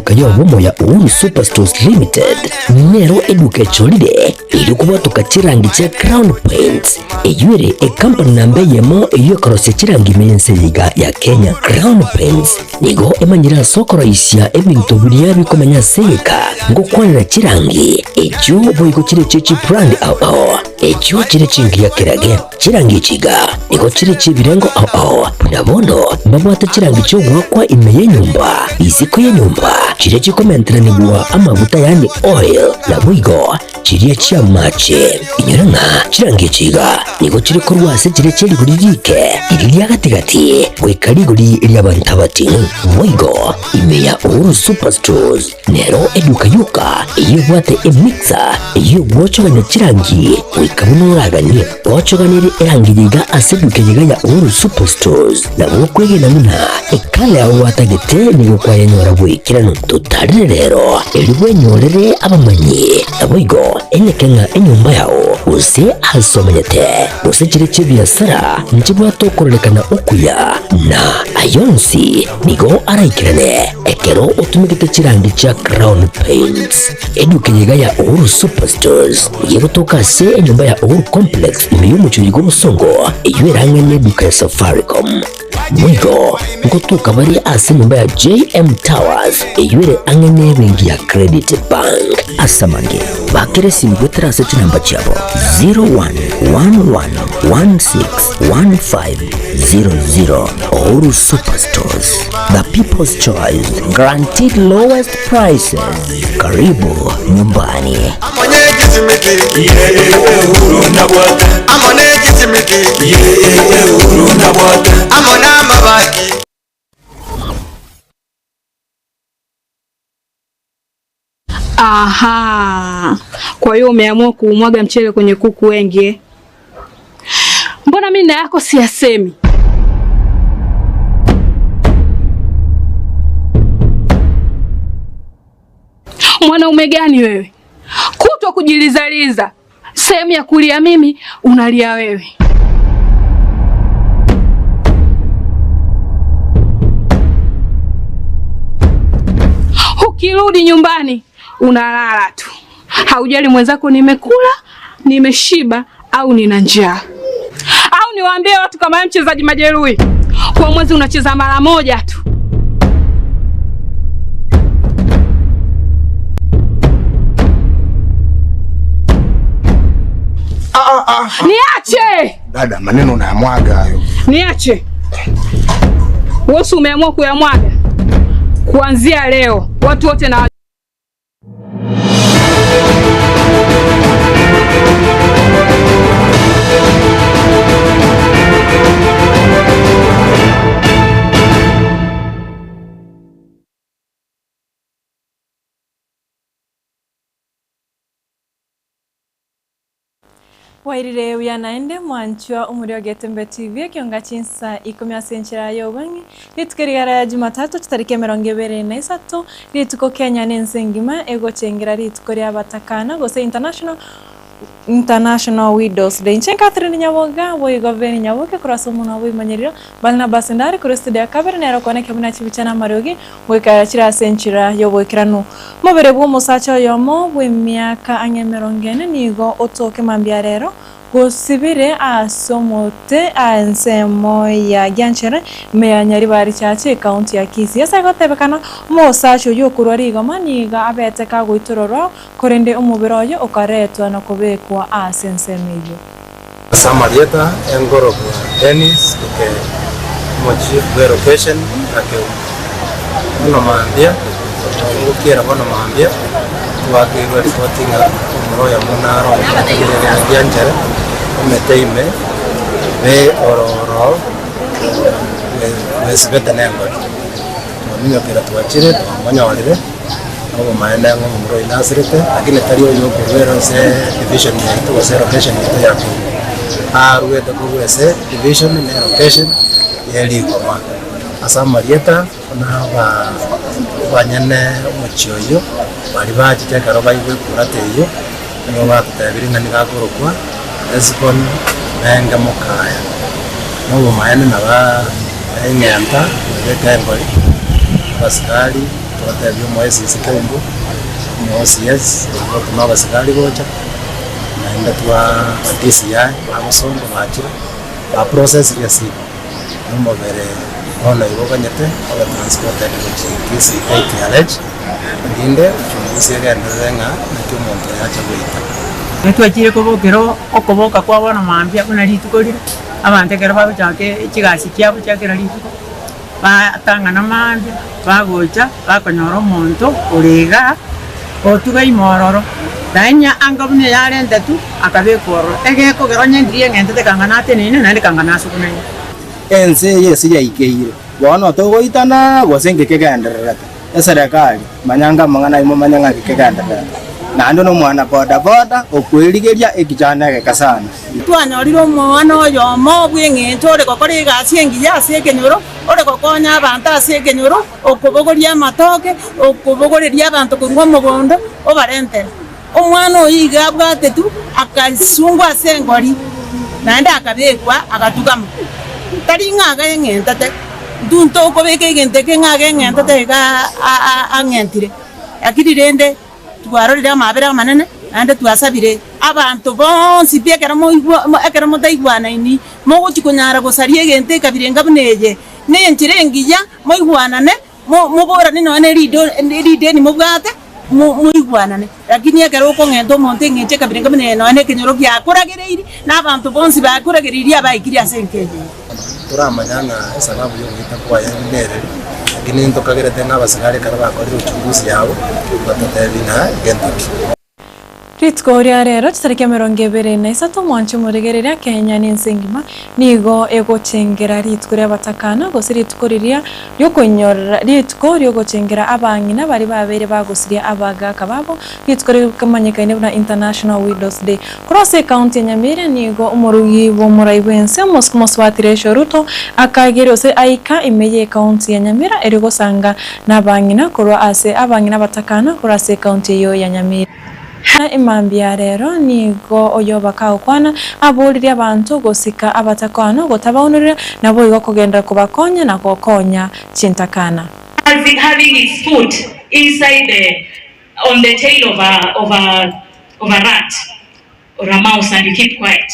Eduka y'obomo ya Uhuru Superstores Limited nero eduka echorire erio kobwatoka chirangi chia Crown Paints, eyio ere ekampani namba eyemo eyio ekorosia chirangi ime y'ense eye iga ya Kenya. Crown Paints nigo emanyire ase okoroisia ebinto biria bikomenya ase egeka ngokwanera chirangi echio boigo chire chie chibrand ao ao echio chire chingiya kerage. Chirangi echi iga nigo chire chi'ebirengo ao ao, buna bono mbabwate chirangi chi'ogoakwa ime y'enyomba, isiko y'enyomba, chiria chikomenteranigwa amaguta yaani oil, naboigo chiria chi'amache. Inyora ng'a chirangi echi iga nigo chire korwa ase chiria chie rigori riike, riria ria gati-gati, goika rigori ri'abanto abating'u. Boigo ime ya Uhuru Superstores Nero eduka yoka eyio ebwate emixer eyio egwochogania chirangi goika buna oraganie. Gwochoganirie erangi yiga ase eduka eyio ya Uhuru Superstores nabo okwegena buna ekala yao gwatagete nigo kwayenyora boikeranu. Totarire rero erio bwenyorere abamanyi naboigo enyeke ng'a enyomba yao gose ase omenyete gose chire chi'ebiasara nchibwate okororekana okuya na ayonsi nigo araikerane Ekero otumegete chirangi chia Crown Paints, eduka eye iga ya Uhuru Superstores nigo egotoka ase enyomba ya Uhuru Complex ime y'omochie oyo bw'obosongo eyio erang'ane eduka ya Safaricom. Boigo ngotoka bare ase enyomba ya JM Towers eyio ere ang'e n'ebenki ya Credit Bank. Ase amange, bakera esimi goetera ase chinamba chiabo 0111161500. Uhuru Superstores, the people's choice, guaranteed lowest prices. Karibu nyumbani. Aha, kwa hiyo umeamua kuumwaga mchele kwenye kuku wengi eh? Mbona mimi na yako siyasemi? Mwanaume gani wewe, kutwa kujilizaliza, sehemu ya kulia mimi unalia wewe. Ukirudi nyumbani unalala tu, haujali mwenzako nimekula, nimeshiba au nina njaa. Au niwaambie watu kama wewe mchezaji majeruhi, kwa mwezi unacheza mara moja tu. Ah, ah, ah. Niache Dada, maneno unayamwaga hayo. niache. Wewe si umeamua kuyamwaga? Kuanzia leo watu wote na Bwairire buya naende mwanchwa omori o Getembe TV ekionga chinsa ikomi ase enchera ya obong'i rituko rigara ya Jumatatu chitariki emerongo ebere na isato rituko Kenya na ense engima egochengera rituko ria abatakana gose International International Widows Day. Inche Catherine Nyaboga boigo Ben Nyaboke korwa ase omonwa bw'eimanyerero Barnabas Ndari korwa estudio ya kabere nere okwane ekebuna chibicha na amariogi goika chire ase enchera y'oboikeranu. Omobere bw'omosacha oyomo bw'emiaka ang'e emerongo ene nigo otoke mambia rero, gosibire ase omote aa ensemo ya Gianchere, ime ya Nyaribari Church, ekaunti ya Kisii. Ase egotebekana, omosacha oyio okorwa rigoma nigo abete kagoitororwa, korende omobere oye okaretwa na kobekwa ase ensemo eyio. Ase amarieta enkorokwa Dennis Okere, omochief bwe location na Keumbu. Bono mambia, ngokiera bono mambia, twakeirwe ripoti ng'a omoro oyomo naro omotigereri omete ime be ororo bwesibete nengori. Twaminyokire twachire twamonyorire. Obomaene ng'a omomura oyio nasirete, lakini tari oyo okoruera ase division yaito gose location yaito ya Keumbu. Aruete korwa ase division na elocation ye rigoma. Ase amarieta buna aba abanyene omochie oyio, baria bachiche ekero baigwa ekurata eyio, nigo batotebirie ng'a nigo akorokwa Hesiboni Menge Mokaya. Na obomaene naba eng'enta, ebeka engori, abasikari. Twatebia omo ACC Keumbu, omo OCS, gotoma abasigari gocha, naende twa DCI bagosonga bachire, ba processire esini, na omobere bono igo oganyete obe transported gochia Kisii KTRH, erinde uchunguzi egenderere ng'a naki omonto oyo acha goita. Twachire kobokera okoboka kwa bono mambia buna rituko rire, abanto ekero bagochaka chigasi chiabo chia kera rituko, batang'ana mambia, bagocha bakonyora omonto ore igaa, otuga ime ororo, naende anga buna eyarentetwe, akabekwa ororo. Egekogera onye ndiria eng'entete kang'ana ateneine, naende kang'ana asugunaine. Ense eye ase yaikeire, bono togoitana gose inki kegendererete. Eserekari, manya ng'a amang'ana ayio momanye ng'a inki kegendererete. Naende nomwana boda boda okwerigeria ekichana egeke sana. Twanyorire omwana oyomo bw'engencho ore gokora egasi engiya ase ekenyoro, ore gokonya abanto ase ekenyoro, okobogoria amatoke, okobogoreria abanto korwa omogondo, obarentere. Omwana oyio iga abwatetwe, akasungwa ase engori, naende akabekwa, agatugama. Tari ng'a ageng'entete, intwe ntokobeka egento eke ng'a ageng'entete iga ang'entire, lakini rende Twarorire amaabera amanene, naende twasabire abanto bonsi pi ekero moigwa ekero motaigwanaini, mogochia konyara gosaria egento ekabira enga buna eye, nenchera engiya moigwanane, mo moborane nonya ne rido rideni mobwate, mo moigwanane. Lakini ekero okong'enta omonto eng'encho ekabira enga buna eye nonya na ekenyoro giakoragereiri, na abanto bonsi bakoragereirie abaikire ase enka eye. Toramanya ng'a esababu y'ogoita kwaye nereri, lakini ntokagerete ng'a abasigari ekero bakorire uchunguzi yabo, batotebi ng'a gento ki. Rituko ria rero chitariki 23 omwanche omorigereria Kenya na ense engima nigo egochengera rituko ri'abatakana gose rituko riria riokoinyorera rituko riogochengera abang'ina baria babeire bagosiria abagaka babo Rituko rikomanyekaine buna International Widows Day. Korwa ase ekaunti ya Nyamira nigo omorugi bw'omorai bw'ense omosike omosubati Rachel Ruto akageria gose aika ime y'ekaunti ya Nyamira erio gosanga nabang'ina korwa ase abang'ina abatakana korwa ase ekaunti eyio ya Nyamira. Emambia ya rero nigo oyobaka agokwana aboririe abanto gosika abatakoano gotabaunorera naboigo kogenderera kobakonya na gokonya chintakana. Having its foot inside the on the tail of a, of a, of a rat or a mouse and you keep quiet.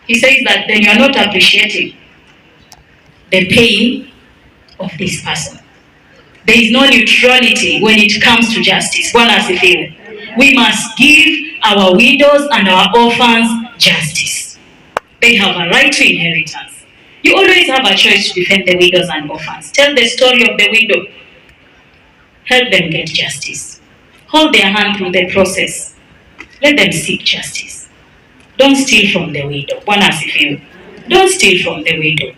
He says that then you are not appreciating the pain of this person. There is no neutrality when it comes to justice. Bwana asifiwe. We must give our widows and our orphans justice. They have a right to inheritance. You always have a choice to defend the widows and orphans. Tell the story of the widow. Help them get justice. Hold their hand through the process. Let them seek justice. Don't steal from the widow. Bwana asifiwe. Don't steal from the widow.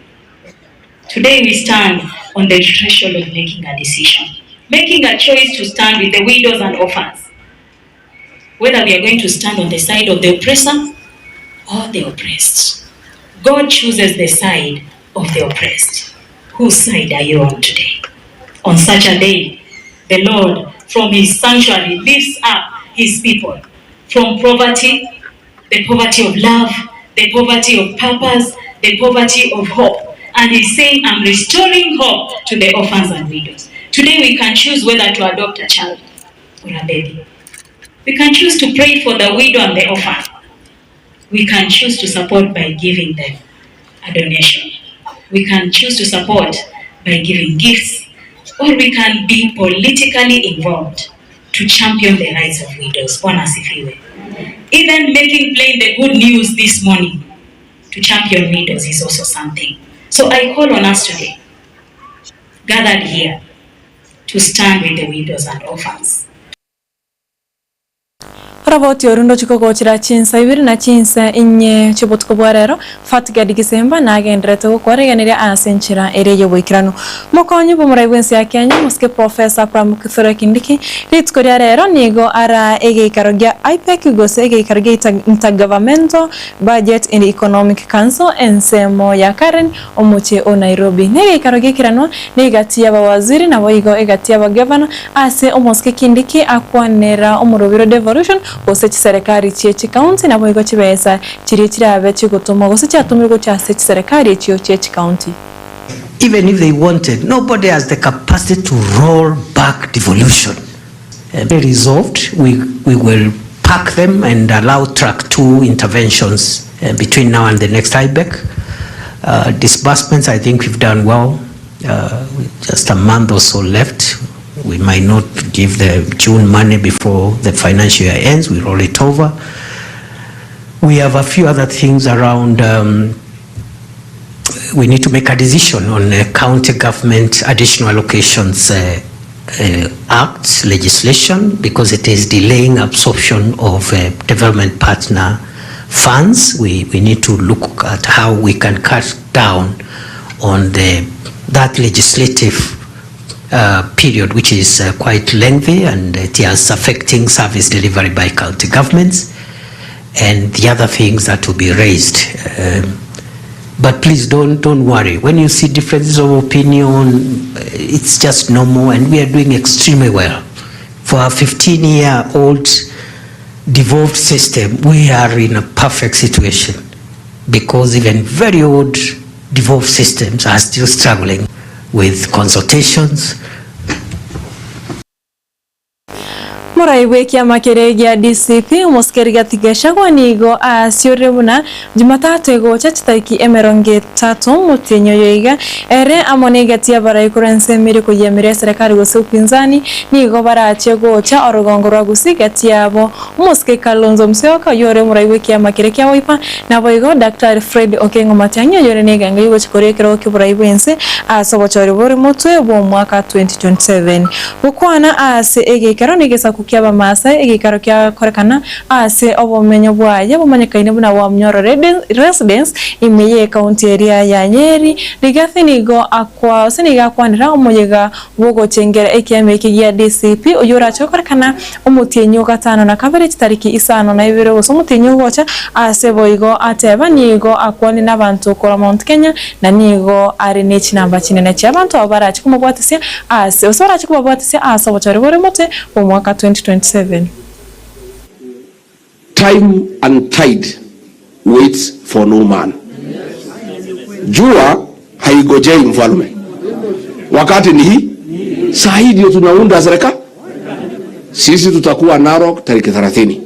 Today we stand on the threshold of making a decision. Making a choice to stand with the widows and orphans. Whether we are going to stand on the side of the oppressor or the oppressed. God chooses the side of the oppressed. Whose side are you on today? On such a day, the Lord from his sanctuary lifts up his people from poverty, the poverty of love, the poverty of purpose, the poverty of hope. And he's saying, I'm restoring hope to the orphans and widows. Today we can choose whether to adopt a child or a baby. We can choose to pray for the widow and the orphan. We can choose to support by giving them a donation. We can choose to support by giving gifts, or we can be politically involved to champion the rights of widows. Bwana asifiwe. Even making plain the good news this morning to champion widows is also something. So I call on us today, gathered here, to stand with the widows and orphans. Oroboti oru ndochi kogochera chinsa ibere na chinsa inye chi'obotuko bwa rero, Fatgad Gisemba nagendererete gokwaregeneria ase enchera ere y'oboikeranu. Mokonyi bw'omorai bw'ense ya Kenya, omosike Professor Abraham Kithure Kindiki, rituko ria rero nigo araa egeikaro gia IPEC gose egeikaro gia Intergovernmental Budget and Economic Council ensemo ya Karen Omochie o Nairobi negeikaro gekeranwa negati y'abawaziri naboigo egati y'abagavana ase omosike Kindiki akwanera omorobiro devolution gose chiserekari chie chikaunti naboigo chibesa chiria chirabe chigotomwa gose chiatomirwe gochia ase chiserekari echio chie chikaunti. Even if they wanted, nobody has the capacity to roll back devolution. Resolved, we, we will park them and allow track 2 interventions between now and the next IBEC. Disbursements, I think we've done well. Just a month or so left. We might not give the June money before the financial year ends. We roll it over. We have a few other things around. We need to make a decision on county government additional allocations act legislation, because it is delaying absorption of development partner funds. We need to look at how we can cut down on that legislative period, which is quite lengthy, and it is affecting service delivery by county governments and the other things that will be raised. But please don't worry. When you see differences of opinion, it's just normal, and we are doing extremely well. For a 15-year-old devolved system, we are in a perfect situation, because even very old devolved systems are still struggling with consultations. Morai bw'ekiama keria gia DCP, omosike Rigathi Gachagua nigo aasiorire buna Jumatatu egocha chitariki emerongo etato omotienyi oyo iga, ere amo negati y'abarai korwa ensemo eria koyiamiria eserekari gose upinzani nigo barache gocha orogongo rwa Gusii gati yabo omosike Kalonzo Musyoka oyio ore omorai bw'ekiama keria kia Wiper naboigo Daktari Fred Okengo Matiang'i oyio ore negengo y'ogochia koria ekerogo ki'oborai bw'ense ase obochori bore motwe bw'omwaka 2027. Gokwana ase egeikaro negesaku ki'Abamaasai, egeikaro kiakorekana ase obomenyo bwaye bomanyekaine buna Wamunyoro Residence ime y'ekaunti eria ya Nyeri. Rigathi nigo akwa gose nigo akwanera omoyega bw'ogochengera ekiama eke gia DCP oyio orache gokorekana omotienyi o gatano na kabere chitariki isano na ibere gose omotienyi ogocha ase boigo ateba nigo akwane nabanto korwa Mount Kenya na nigo are ne chinamba chinene chiabanto abwo barache komobwatisia ase gose barache kobabwatisia ase obochori bore mote bw'omwaka 2027. Time and tide waits for no man. Jua haigojei mfalme. Wakati ni hii, saa hii ndio tunaunda serikali. Sisi tutakuwa Narok tariki 30.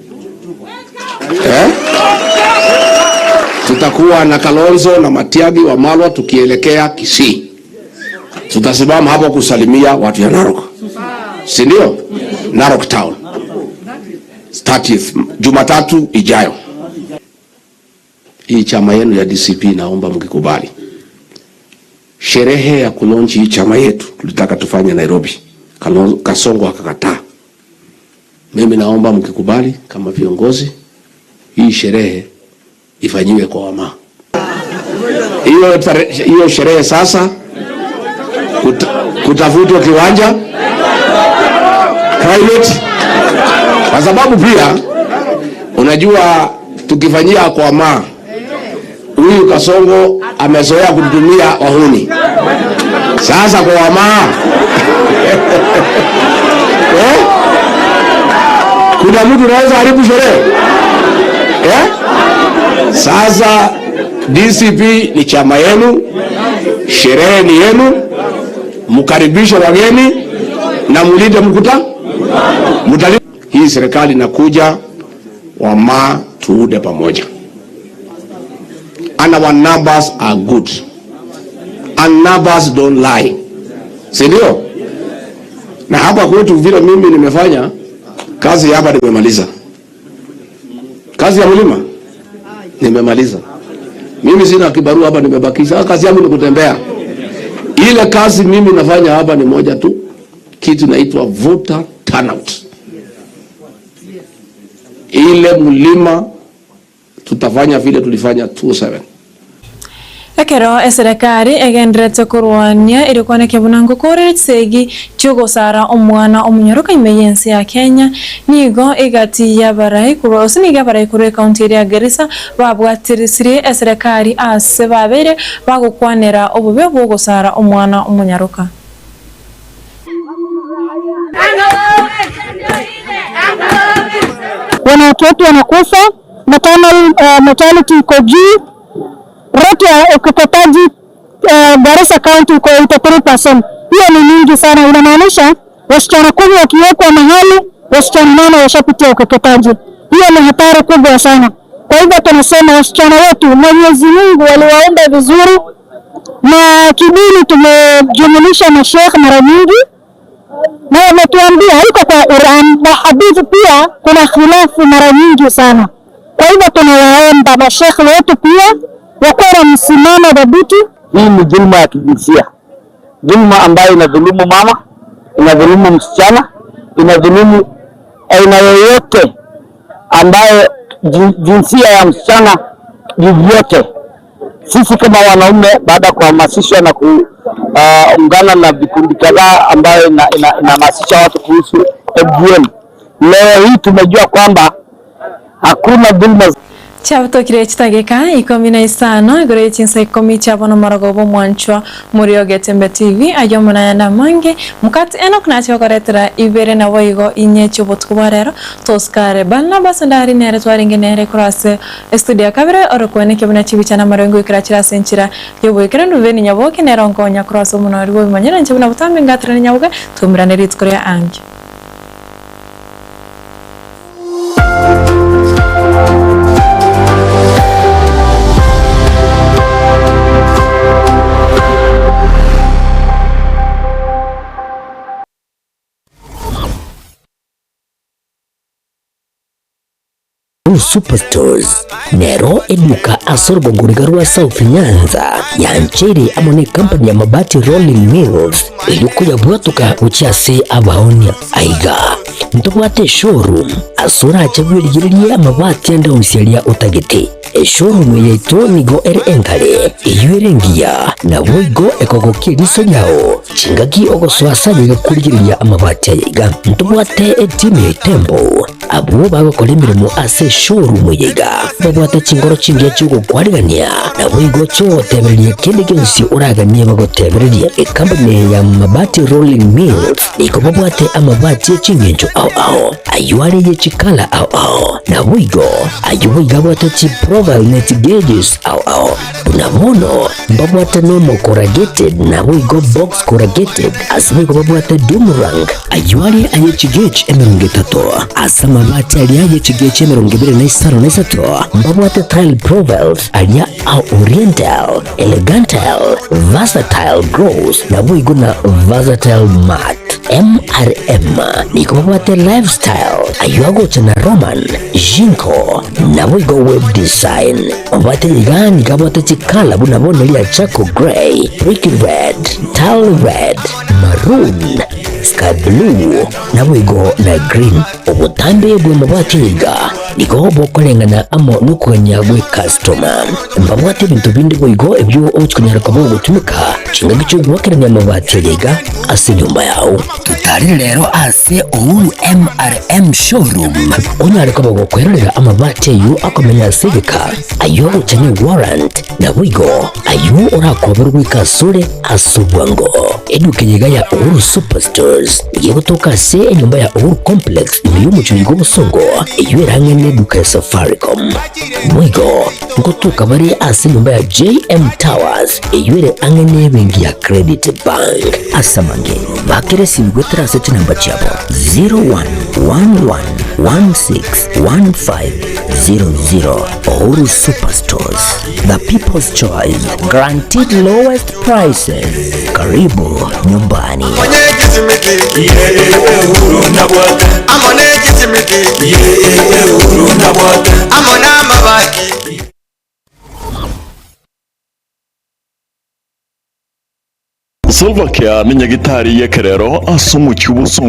Tutakuwa na Kalonzo na Matiang'i wa Malwa tukielekea Kisii. Tutasimama hapo kusalimia watu ya Narok. Si ndio? Narok town. 30th Jumatatu ijayo. Hii chama yenu ya DCP naomba mkikubali. Sherehe ya kulaunch hii chama yetu tulitaka tufanye Nairobi. Kasongo akakataa. Mimi naomba mkikubali kama viongozi, hii sherehe ifanyiwe kwa wama. Hiyo sherehe sasa kutafutwa kiwanja private, kwa sababu pia unajua tukifanyia kwa ma huyu Kasongo amezoea kutumia wahuni. Sasa kwa wama Kuna mtu anaweza haribu sherehe? Sasa DCP ni chama yenu, sherehe ni yenu, mkaribishe wageni na mulinde mkuta. Mutali hii serikali inakuja, wama tuude pamoja. And our numbers are good. And numbers don't lie. Si ndio? Na hapa kwetu vile mimi nimefanya kazi hapa nimemaliza. Kazi ya mlima nimemaliza. Mimi sina kibarua hapa nimebakisha. Kazi yangu ni kutembea. Ile kazi mimi nafanya hapa ni moja tu. Kitu inaitwa voter turnout. Ile mlima tutafanya vile tulifanya 27. Ekero eserekari egenderete korwania erikwane kebunango korere chisegi chiogosara omwana omunyoroka ime y'ensi ya Kenya nigo egati y'abarai korwa ase nigo abarai korwa ekaunti eria ya Garissa babwatirisirie eserekari ase babere bagokwanera obobe bwogosara omwana omonyaroka. Wanawake wetu wanakufa, maternal mortality iko juu, rate ya ukeketaji Garissa County iko 83%. Hiyo ni mingi sana, inamaanisha wasichana kumi wakiwekwa mahali, wasichana nane washapitia ukeketaji. Hiyo ni hatari kubwa sana. Kwa hivyo tunasema wasichana wetu, Mwenyezi Mungu aliwaumba vizuri, na kidini tumejumulisha mashekh mara nyingi na wametuambia iko kwa Qur'an na hadithi pia, kuna khilafu mara nyingi sana. Kwa hivyo tunawaomba mashekhe wetu pia wakuwe na msimamo dhabiti. Hii ni dhulma ya kijinsia, dhulma ambayo inadhulumu mama, inadhulumu msichana, inadhulumu aina yoyote ambayo jinsia ya msichana vyovyote. Sisi kama wanaume, baada ya kuhamasishwa na kuungana na vikundi kadhaa ambayo inahamasisha watu kuhusu FGM, leo hii tumejua kwamba hakuna dhulma. Chiabutokire chitageka ikomi na isano igoro ye chinsa ikomi chia bono morogoba omwanchwa more o Getembe TV ayio amo nayande amange mokati Enock nache gokoretera ibere naboigo inye chiobotuko bwa rero tosikare Barnabas ndari nere twarenge nere korwa ase estudio ya kabere ore koenekia buna chibicha na amarengo goikera chire ase enchera yoboikeranu Rubeni Nyaboke nere onkonya korwa ase omonwa oria bw'obimanyire inche buna botambe ngaterane Nyaboke twaumerane rituko ria ankio. Superstores nero eduka ase orogongo riga rwa South Nyanza yancheire amo ne company ya Mabati Rolling Mills erio koyabwatoka gochia ase abaonia. Aiga ntobwate eshowroom ase orache bwerigererie amabati ande onsi aria otagete. Eshowroom yaito nigo ere enkare, eyio ere engiya, naboigo ekogokia eriso riao chingaki ogosoa ase ayaiga korigereria amabati ayaiga. Ntobwate etimu ya Itembo Abwo bagokora emeremo ase eshowroom eye iga babwate chingoro chingiya chi'ogokwarigania, naboigo chi'ogotebereria kende gionsi oraganie bagotebererie. Ekampani eye ya Mabati Rolling Mills nigo babwate amabati e chingencho ao ao, ayio are ye chikala ao ao, naboigo ayio boigo abwate chiprofile ne chigeges ao ao. Buna bono mbabwate nomo corrugated naboigo box corrugated, ase boigo babwate doom rank, ayio are aye chigech 30, ase amabati aria aye chigech 23 mbabwate tile profiles aria a oriental, elegantal, versatile gloss naboigo na versatile matte. MRM nigo babwate lifestyle ayio agocha na Roman, Jinko naboigo web design. Obwate iga nigo abwate chikala buna bono ria charcoal grey, brick red, tile red, maroon, sky blue naboigo na green. Obotambe bw'amabati iga nigo bokoreng'ana amo nokogania gwe customer. Mbabwate ebinto binde boigo ebio ogochi konyara koba ogotumeka chingaki chi'ogoakerania amabati aya iga ase enyomba yao. Totarire rero ase Uhuru MRM Showroom onyare koba gokwerorera amabati ayio akomenya ase egeka, ayio agocha ne warrant, naboigo ayio orakoberwe goika asore ase obwango. Eduka eye iga ya Uhuru Superstores nigo egotoka ase enyomba ya Uhuru Complex ime y'omochie oiga obosongo, eyio ere ang'e neduka ya Safaricom. Boigo ngotoka bare ase enyomba ya JM Towers eyio ere ang'e nebenki ya Credit Bank. Ase amange, bakera esimi goetera ase chinamba chiabo 0111161500. Uhuru Superstores, the people's choice, guaranteed lowest prices. Karibu nyumbani. Salva Kiir nenyagitari y'ekerero ase omochie obosongo.